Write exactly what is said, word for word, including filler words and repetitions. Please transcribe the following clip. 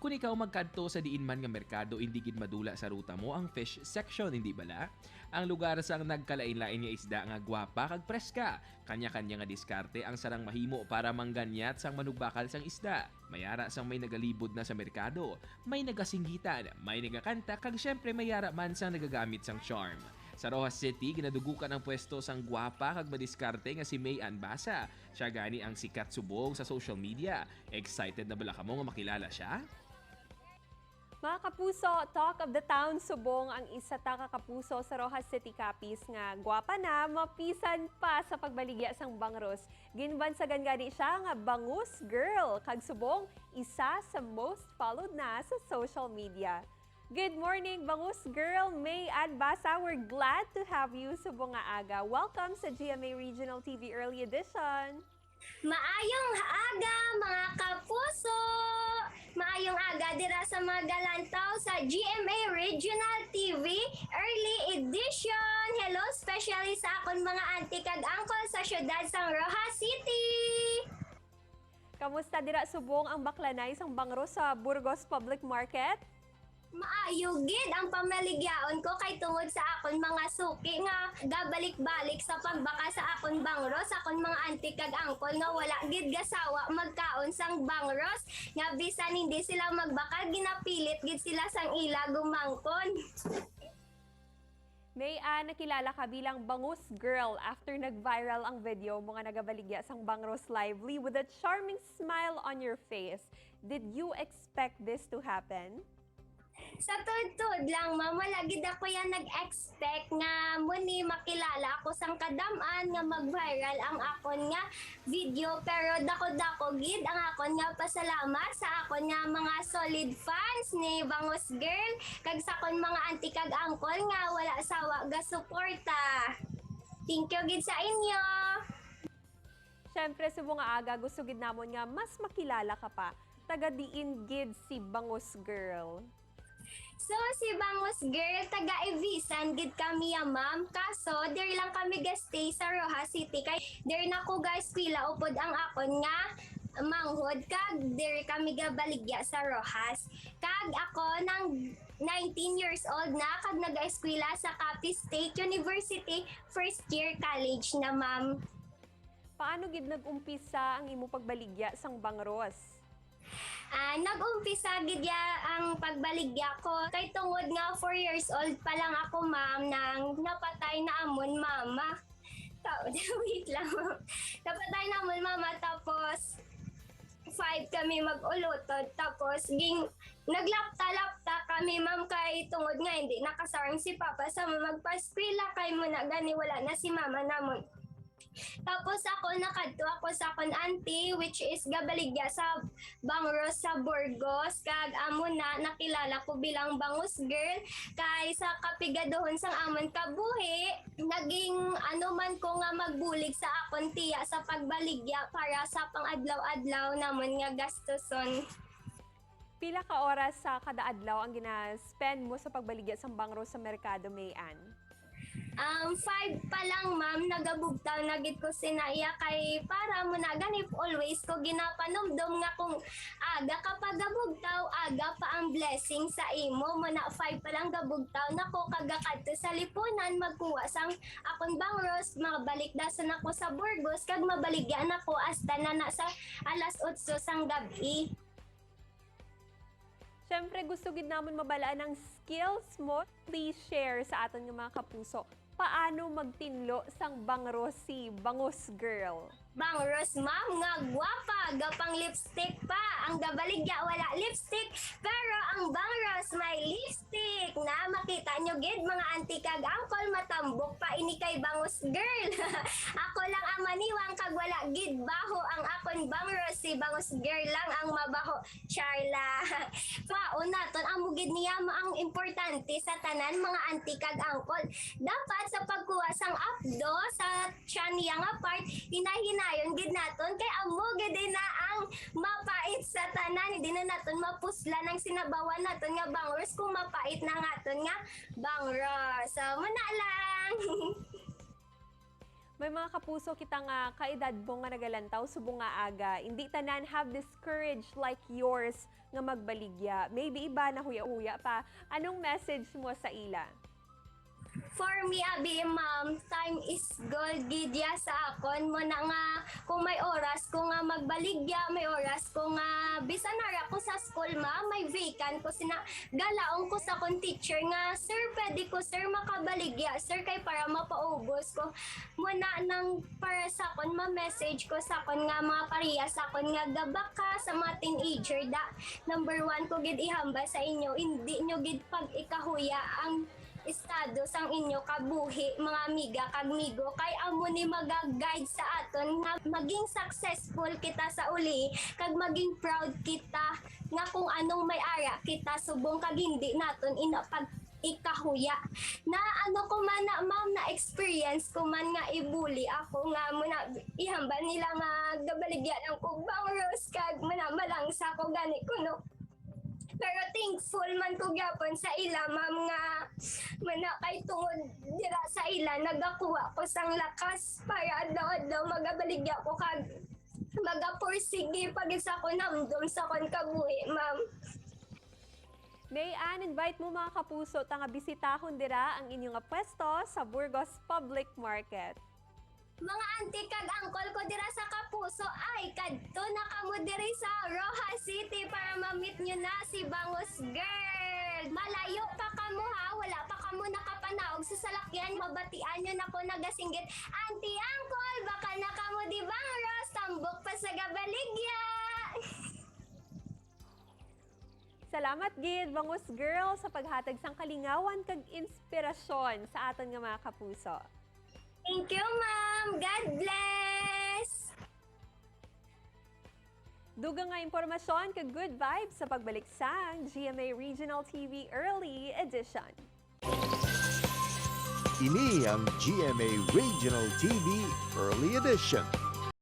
Kung ikaw magkadto sa diin man nga merkado, indi gid madula sa ruta mo ang fish section, indi bala? Ang lugar sang nagkalain-lain nga isda nga gwapa kag preska. Kanya-kanya nga diskarte ang sarang mahimo para mangganyat sang manugbakal sang isda. May ara sang may nagalibod na sa merkado, may nagasinggitan, may nagakanta, kag syempre may ara man sang nagagamit sang charm. Sa Roxas City, ginadugukan ang pwesto sang gwapa kag madiskarte nga si May Ann Basa. Siya gani ang sikat subong sa social media. Excited na bala kamo nga makilala siya? Mga kapuso, talk of the town subong ang isa ta ka kapuso sa Roxas City Capiz nga gwapa na mapisan pa sa pagbaligya sang bangros. Ginbansagan gani siya nga bangus girl kag subong isa sa most followed na sa social media. Good morning, bangus girl May Ann Basa. We're glad to have you subong nga aga. Welcome sa G M A Regional T V Early Edition. Maayong aga, mga kapuso! Maayong aga dira sa mga galantaw sa G M A Regional T V Early Edition. Hello, especially sa akon mga auntie kag uncle sa siyudad sang Roxas City. Kamusta dira subong ang baklanay sang bangros sa Burgos Public Market? Maayo gid ang pamaligyaon ko kay tungod sa akon mga suki nga gabalik-balik sa pagbaka sa akon bangros, akon mga auntie kag uncle nga wala gid gasawa magkaon sang bangros, nga bisan hindi sila magbakal, ginapilit gid sila sang ila gumangkon. May, ah, nakilala ka bilang bangus girl after nag-viral ang video mo nga nagabaligya sang bangros lively with a charming smile on your face. Did you expect this to happen? Sa tuod-tuod lang, ma'am, wala gid ako yan nag-expect nga mo ni makilala ako sang kadam-an nga mag-viral ang akon nga video, pero dako-dako gid ang akon nga pasalamat sa akon nga mga solid fans ni Bangus Girl kag sa akon mga auntie kag uncle nga wala sawa gasuporta. Thank you gid sa inyo. Syempre, subong nga aga, gusto gid namon nga mas makilala ka pa. Taga diin gid si Bangus Girl? So, si Bangus Girl, taga Ivisan gid kami ya, ma'am. Kaso, diri lang kami ga-stay sa Roxas City. Kay diri na ko ga-eskwela upod ang akon nga manghod, kag diri kami gabaligya sa Roxas. Kag ako nang nineteen years old na, kag nag-eskwela sa Capiz State University, first year college na, ma'am. Paano gid nag-umpisa ang imo pagbaligya sang bangros? Ah, nag-umpisa gid ya ang pagbaligya ko kay tungod nga four years old pa lang ako, ma'am, nang napatay na amon mama. Ta-, wait lang, ma'am. Napatay na amon mama, tapos five kami mag-ulotod. Tapos, ging-, naglapta-lapta kami, ma'am, kay tungod nga hindi nakasarang si papa sa magpaeskwela, kay mo na gani wala na si mama namon. Tapos ako, nakadto ako sa akon auntie, which is gabaligya sa Bangros sa Burgos, kag amo na nakilala ko bilang Bangus Girl, kay sa kapigaduhon sang amon kabuhi, naging ano man ko nga magbulig sa akon tiya sa pagbaligya para sa pang-adlaw-adlaw namon nga gastuson. Pila ka oras sa kada adlaw ang gina-spend mo sa pagbaligya sang bangros sa merkado, May Ann? Um, five pa lang, ma'am, nagabugtaw na gid ko sina iya, kay para mo na gani always ko ginapanumdom nga kung aga ka pa gabugtaw, aga pa ang blessing sa imo. Mo na five pa lang gabugtaw na ko kag gakadto sa lipunan magkuha sang akon bangros, mabalik dason ako sa Burgos kag mabaligya na ko hasta na, na sa alas otso sang gab-i. Siyempre, gusto gid namon mabalaan ang skills mo. Please share sa aton nga mga kapuso. Paano magtinlo sang bangros si Bangus Girl? Bangros, ma'am, nga gwapa, gapang lipstick pa. Ang gabaligya wala lipstick, pero ang bangros may lipstick na. Makita nyo gid, mga auntie kag uncle, matambok pa ini kay Bangus Girl. Ako lang ang maniwang kag wala gid baho ang akon bangros, si Bangus Girl lang ang mabaho. Char lang. Kwaon naton, amo gid niya ang importante sa tanan, mga auntie kag uncle. Dapat sa pagkuha sang apdo sa tiyan niya nga part, hinay-hinayon gid naton kay amo gid na ang mapait sa tanan. Hindi na naton mapuslan ang sinabawan naton nga bangros kung mapait na nga aton nga bangros. So, muna lang. May mga kapuso kita nga kaedad mo nga nagalantaw subong nga aga. Hindi tanan have this courage like yours nga magbaligya. Maybe iba nahuya-huya pa. Anong message mo sa ila? For me, abi, ma'am, time is gold gid ya sa akon. Mo na nga, kung may oras ko nga magbaligya, may oras ko nga, bisan ara ko sa school, ma'am, may vacant ko, sina, galaong ko sa akon teacher nga, "Sir, pwede ko, sir, makabaligya, sir, kay para mapaubos ko." Mo na nang para sa akon, ma-message ko sa akon nga mga pareha sa akon nga gabaka sa mga teenager da. Number one ko gid ihambal sa inyo, hindi nyo gid pag-ikahuya ang estado sang inyo kabuhi, mga amiga kag migo, kay amo ni maga-guide sa aton nga maging successful kita sa uli kag maging proud kita nga kung anong may ara kita subong kag hindi naton ina pag-ikahuya. Na ano ko man na, ma'am, na experience ko man nga ibuli ako nga mo na ihambal nila nga gabaligya lang ko bang Rose kag mo na malangsa ko gani kuno. Pero thankful man ko gyapon sa ila, ma'am, nga mana kay tungod dira sa ila nagakuha ko sang lakas para adlaw-adlaw magabaligya ko kag magapursige pa gid sa akon hamdom sa akon kabuhi, ma'am. May Ann, invite mo mga kapuso ta nga bisitahon dira ang inyo nga pwesto sa Burgos Public Market. Mga auntie kag uncle ko dira sa Kapuso, ay, kadto na kamo diri sa Roxas City para ma-meet nyo na si Bangus Girl. Malayo pa kamo ha, wala pa kamo nakapanaog sa salakyan, mabatian nyo na ko nagasinggit, "Auntie, uncle, baka na kamo di bang Rose, tambok pa sa gabaligya." Salamat gid, Bangus Girl, sa paghatag sang kalingawan kag inspirasyon sa aton nga mga kapuso. Thank you, ma'am. God bless! Dugang nga impormasyon kag good vibes sa pagbalik sang G M A Regional T V Early Edition. Ini ang G M A Regional T V Early Edition.